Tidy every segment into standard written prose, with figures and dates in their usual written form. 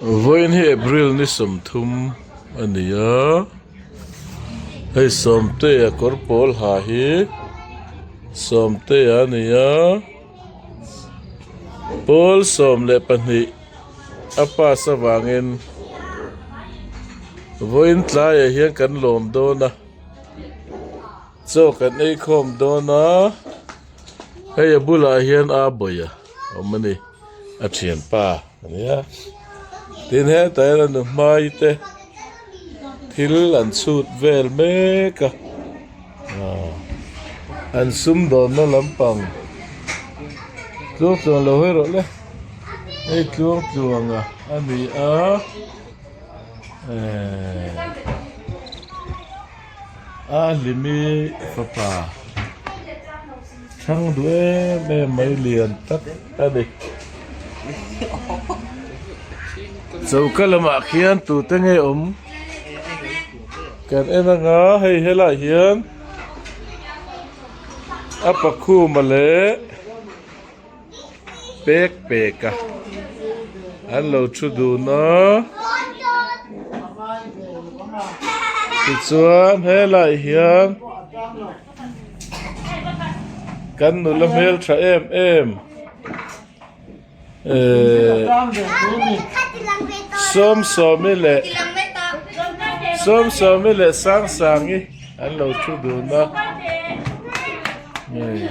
Vawiin hi April ni 30 a ni a, hei Sawmtea kawr pawl ha hi Sawmtea a ni a, pawl 12 a pass avangin vawiin tlaiah hian kan lawm dawn a, chaw kan ei khawm dawn a, hei a bulah hian a bawih a awm a ni a thianpa. Ania tin hetah hian a nu hmai te thil an chhut vel mek a aw an sumdawnna lampang tluang tluang lo hawi rawh le hei tluang tluang a ani a ehh. A hlimi fapa thlang duh em em mai lian tak a ni. Choka lamah khian tute nge awm kan en anga hei helaiah hian a pakhuma leh pek pek a an lo thu dun a tichuan helaiah hian kan nula hmeltha em em ehh Sawmsawmi leh Sawmsawmi leh Sangsangi an lo thu dun a hei.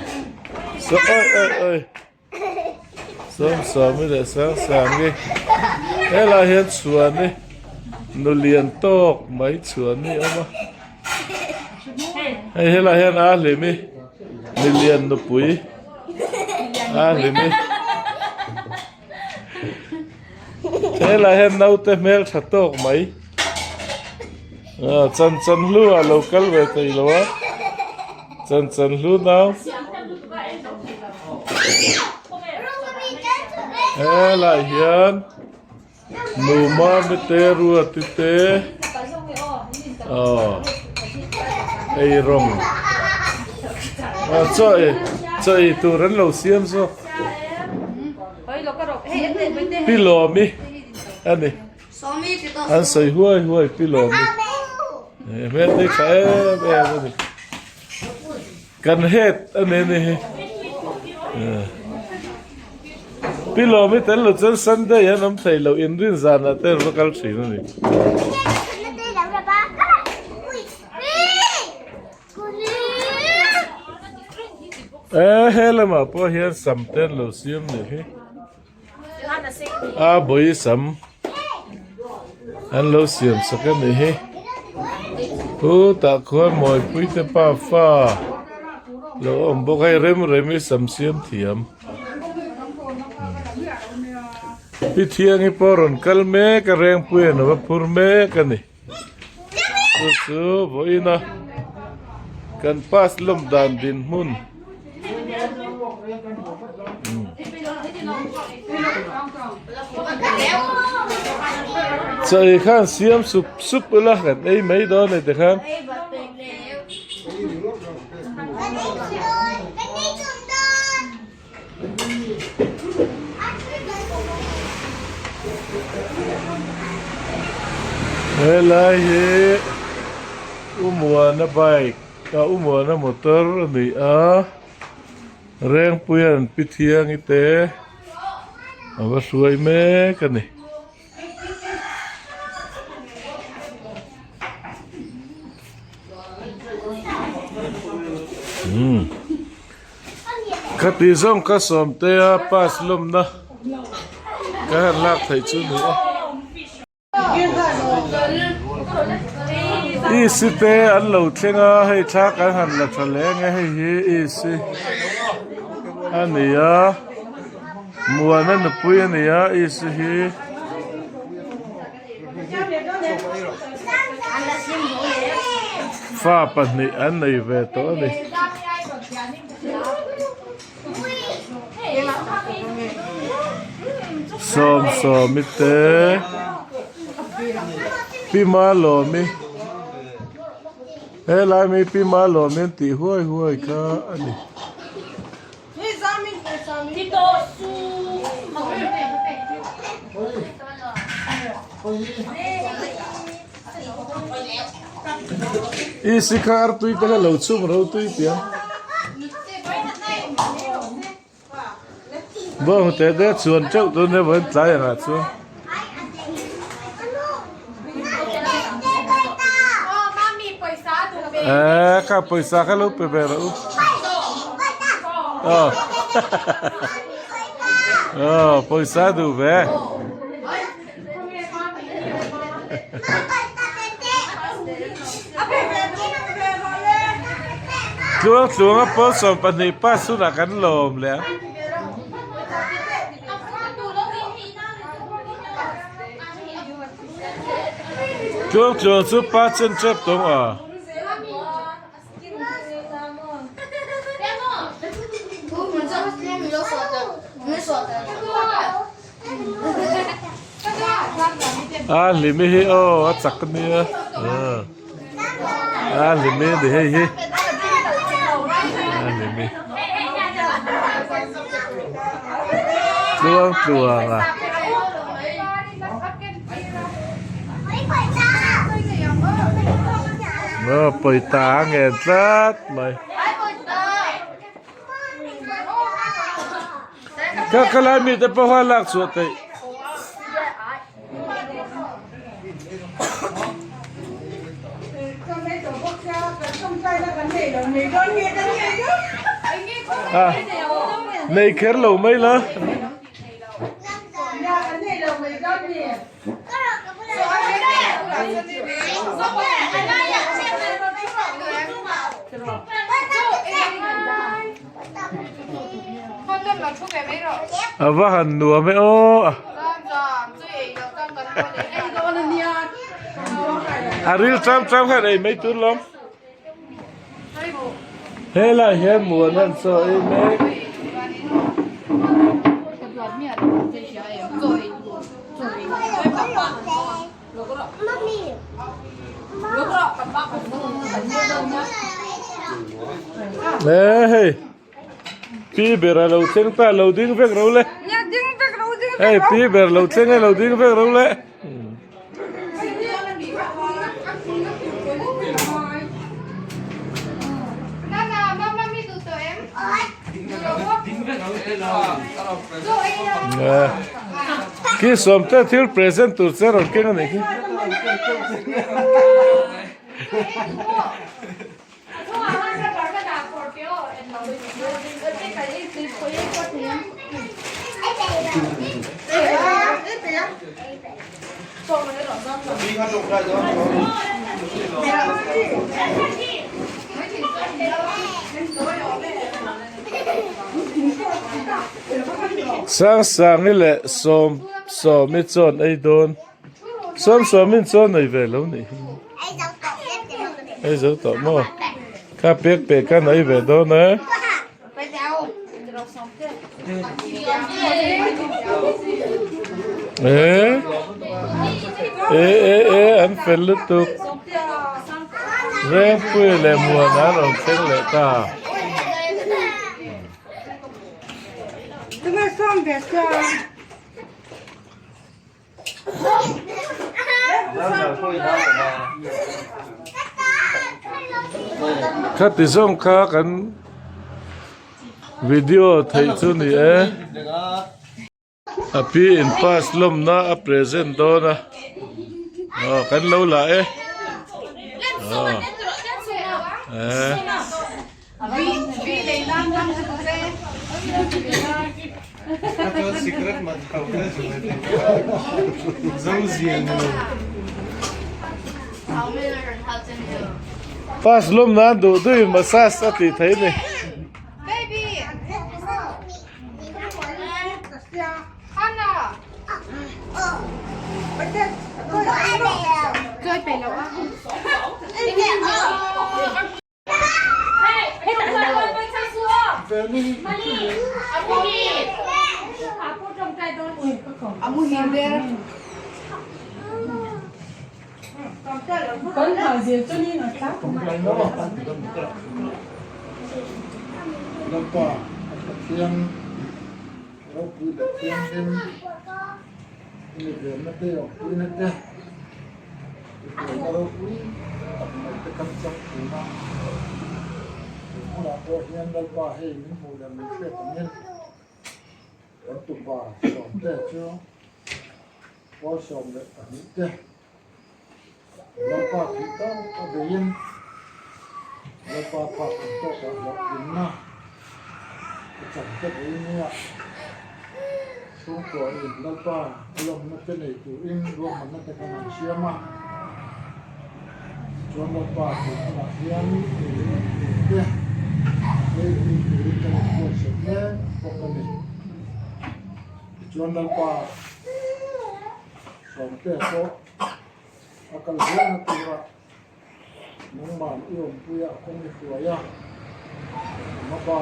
Oi oi oi Sawmsawmi leh Sangsangi helaiah hian chhuani nu lian tawk mai chhuani a awm a hei helaiah hian a hlim i milian nupui a hlim i helaiah hian naute hmeltha tawk mai chan chan hlu ah lo kal ve thei lo a chan chan hlu nau helaiah hian nu mami te ruati te aw eirawng chaw ei chaw ei tur an lo siam zawk. Pi Lawmi a ni. An sawi huai huai Pi Lawmi. Hmel te tha em em a ni. Kan head a ni ni hi. Pi Lawmi tel lo chuan Sunday an awm thei lo inrin zanah te an va kal thin a ni. E he lamah pawh hian sam te an lo siam nih hi a bawi sam an lo siam sak a nih hi khutah khuan mawipui te pa fa lo awm bawk hei rem rem i sam siam thiam pi thiangi pawh rawn kal mek a rengpui an va phur mek a ni. Chu chu vawiin a kan pass lawm dan dinhmun chaw ei khan siam sup sup ula kan ei mai dawn e tikhan. Helai hi Umuana bike ah Umuana motor a ni a Rengpuia'n pi Thiangi te a va hruai mek a ni. Khati zawng ka sawmte a pass lawmna ka han lak theih chu ni a. Isi te an lo thleng a hei thla kan han la tha hle ang e hei hi isi a ni a muana nupui a ni a isi hi. Fa pahnih an nei ve tawh a ni. Sawmsawmi te Pi Malawmi helai mi Pi Malawmi an tih huai huai kha a ni. I sikha artui te kha lo chhum ro tui piang. Bawng te te chuan teuh tun emaw in tlai angah chuan. Eee kha pawisa kha lo pe ve rawh u. Aw aw pawisa duh ve. Tluang tluanga pawl 12 pass hunah kan lawm leh ang. Tluang tluang chu pa chen tep tawng a. A hlimi hi aw a chak ania a hlimi a ni hei hi a hlimi tluang tluang a. Aw pawita a ngen tlat mai. Ka khalai mite pawh kha lak chhuah theih. Nei kher lo mai la. A va han nuam e aw a ril ṭam ṭam khan ei mai tur lawm helai hian muan an chaw ei mek. Eee hei pi ber a lo thleng ta lo ding vek ro le hei pi ber lo thleng e lo ding vek ro le. Khi sawmte thil present tur che rawn keng a nih khi. Sangsangi leh sawm sawmi chuan ei dawn sawm sawmin chuan nei ve lo nih hi ei zo tawh maw kha pek pek khan ei ve dawn e. E e e e an fel lutuk Rengpui leh Muana an rawn thleng leh ta. Khati zawng kha kan video theih chu ni e. A pi in pass lawmna a present dawn a aw kan lo la e aw eh. Pass lawm nan duh duh in massage a tih theih a ni. Lalpa a Pathian ropui leh thianghlim. Mi venna te, awmpuina te, i hruaina ropui tak mai te kan chang thin a. He hmunah pawh hian Lalpa hei min hmuh leh min hriat angin kan tupa sawmte chu pawl 12 te Lalpa thih tawp a beiin Lalpa phak ang tawkah hlawhtlinna a chang te vawiin nia chhungkuain Lalpa a lawmna te nei turin ruahmanna te khan an siam a. Chuan Lalpa tih hmunah hian ei leh in tur te ei leh in turin kan inbuatsaih mek bawk a ni. Tichuan Lalpa Sawmte pawh a kal zelna tura nangman i awmpuia a kawng i hruai a, a pa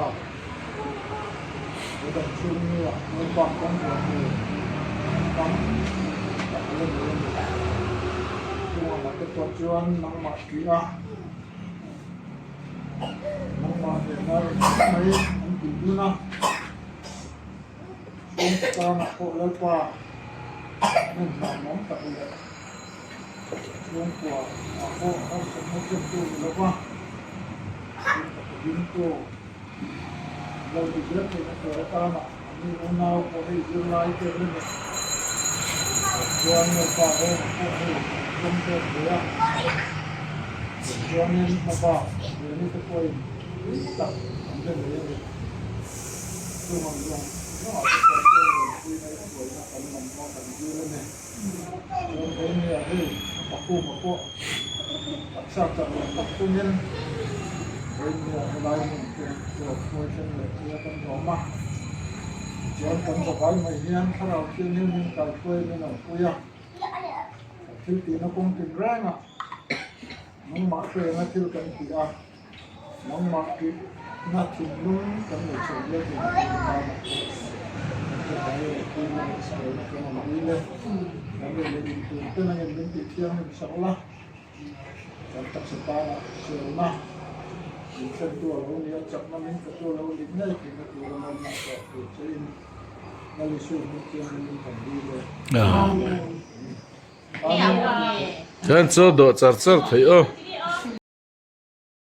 he dam chhung nia Lalpa kawng buah tur tam tak a la nei a ni. Chung angah te pawh chuan nangmah tih a, nangmah nena engkim mai an tih dun a. Chhungkaw tanah pawh Lalpa hmun hlauhawm tak leh chhungkua ah pawh harsatna thlentu ni lova chhungkaw pahlimtu lo ni zel theihna tur atana mi unau pawh hei zirlai te an la ni. Chuan Lalpa rawngah pawh hei an tum dawn hle a, chuanin hmabak Liani te pawhin tui tak an la nei a ni. Chung ang zawng zawngah te pawh chuan rawnpuina i hruaina kan mamawh kan zir a ni. Chuan Vawinia hei a pakhuma pawh taksa chak lo tak chungin Vawinia helai hmun te chaw hruai thleng leh thei a kan lawm a. Tichuan kan zavai mai hian Thlarau Thianghlim min kaihruai min awmpui a. Kan thil tihna kawng tinrengah nangmah hrenga thil kan ti a. Nangmah tihna thinlung kan nei chho zel thei ang tih tan ah pawh kan zavai leh puina leh sawina kan awm dil e. Kan ei leh in tur te nangin min tih thianghlim sak la, kan taksa tanah hriselna min thlentu a lo ni a, chakna min pe tu a lo nih ngei theihna tura nawmna tawk tur che in Lal Isu hming thianghlim in kan dil e. Amen. Chuan chaw dawh char char theih aw.